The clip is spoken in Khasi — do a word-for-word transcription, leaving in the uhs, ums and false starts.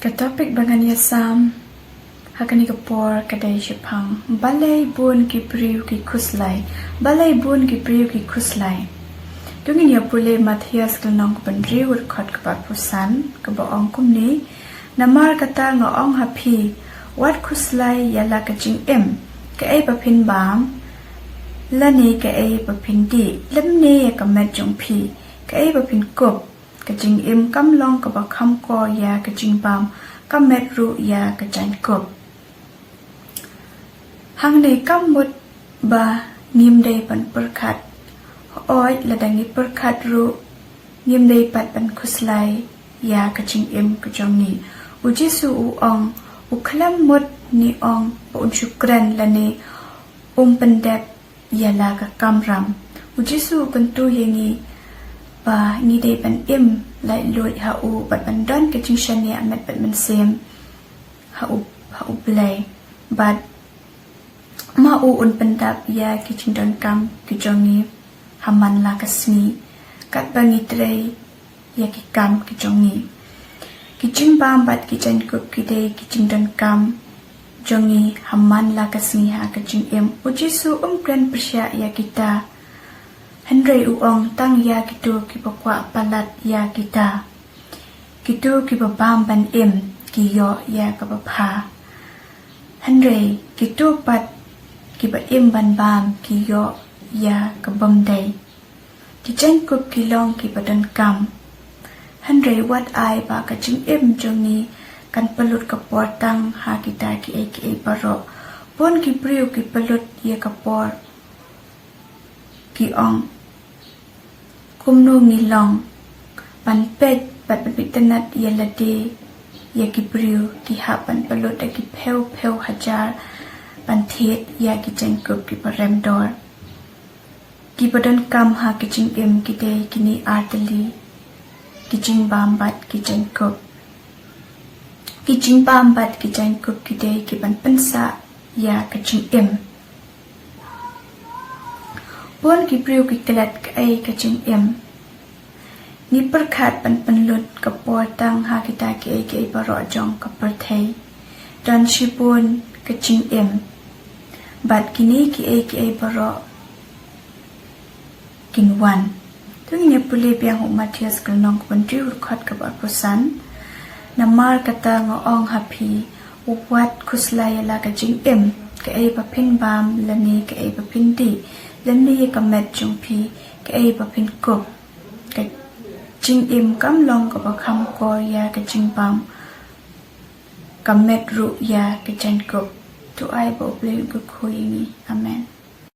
Ka topic ba ngan ïa sam ha kane ka por ka dei shaphang balei bun ki briew ki khuslai. Balei bun ki briew ki khuslai. To ngin ïa pule Mathaios ka lynnong kaba hynriew, dkhot kaba arphew san, kaba ong kumne: Namar kata nga ong ha phi, wat khuslai ïa la ka jingim, kaei ba phin bam, lane kaei ba phin dih, lymne ïa ka met jong phi, kaei ba phin kup. Ka jingim kam long kaba kham kor ïa ka jingbam, ka met ruh ïa ka jaiñkup. Hangne kam mut ba ngim dei ban pyrkhat. Hooid, lada ngi pyrkhat ruh, ngim dei pat ban khuslai ïa ka jingim ka jong ngi. U Jisu u ong, u khlem mut ne ong ba un shu kren lane um pyndep ïa la ka kamram. U Jisu u kyntu ïa ngi ba ngi dei ban im laitluid ha u bad ban don ka jingshaniah met bad mynsiem ha u, ha U Blei. Bad ma u un pyndap ïa ki jingdonkam ki jong ngi ha man la ka sngi, katba ngi trei ïa ki kam ki jong ngi. Ki jingbam bad ki jaiñkup ki dei ki jingdonkam jong ngi ha man la ka sngi ha ka jingim. U Jisu um kren pyrshah ïa kita, hynrei u ong tang ïa kito kiba kwah palat ïa kita. Kito kiba bam ban im ki ïoh ïa kaba bha, hynrei kito pat kiba im ban bam ki ïoh ïa ka bymdei. Ki jaiñkup ki long kiba donkam, hynrei wat ai ba ka jingim jong ngi kan pynlut ka por tang ha kita kiei kiei baroh. Bun ki briew ki pynlut ïa ka por, ki ong, kumno ngi long ban peit bad ban peit tynnat ïa lade ïa ki briew ki hap ban pynlut da ki phew phew hajar ban thied ïa ki jaiñkup kiba rem dor. Kiba donkam ha ka jingim ki dei kine artylli: ki jingbam bad ki jaiñkup. Ki jingbam bad ki jaiñkup ki dei ki ban pynsah ïa ka jingim. Bun ki briew ki klet kaei ka jingim. Ngi pyrkhat ban pynlut ka por tang ha kita kiei kiei baroh jong ka pyrthei. Don shibun ka jingim, bad kine kiei kiei baroh kin wan. To ngin ïa pule biang u Mathaios ka lynnong kaba hynriew, dkhot kaba arphew san. Namar kata nga ong ha phi, wat khuslai ïa la ka jingim, kaei ba phin bam lane kaei ba phin dih, lane ïa ka met jong phi, kaei ba phin kup. Ka jingim kam long kaba kham kor ïa ka jingbam, ka met ruh ïa ka jaiñkup. To ai ba U Blei un kyrkhu ïa ngi. Amen.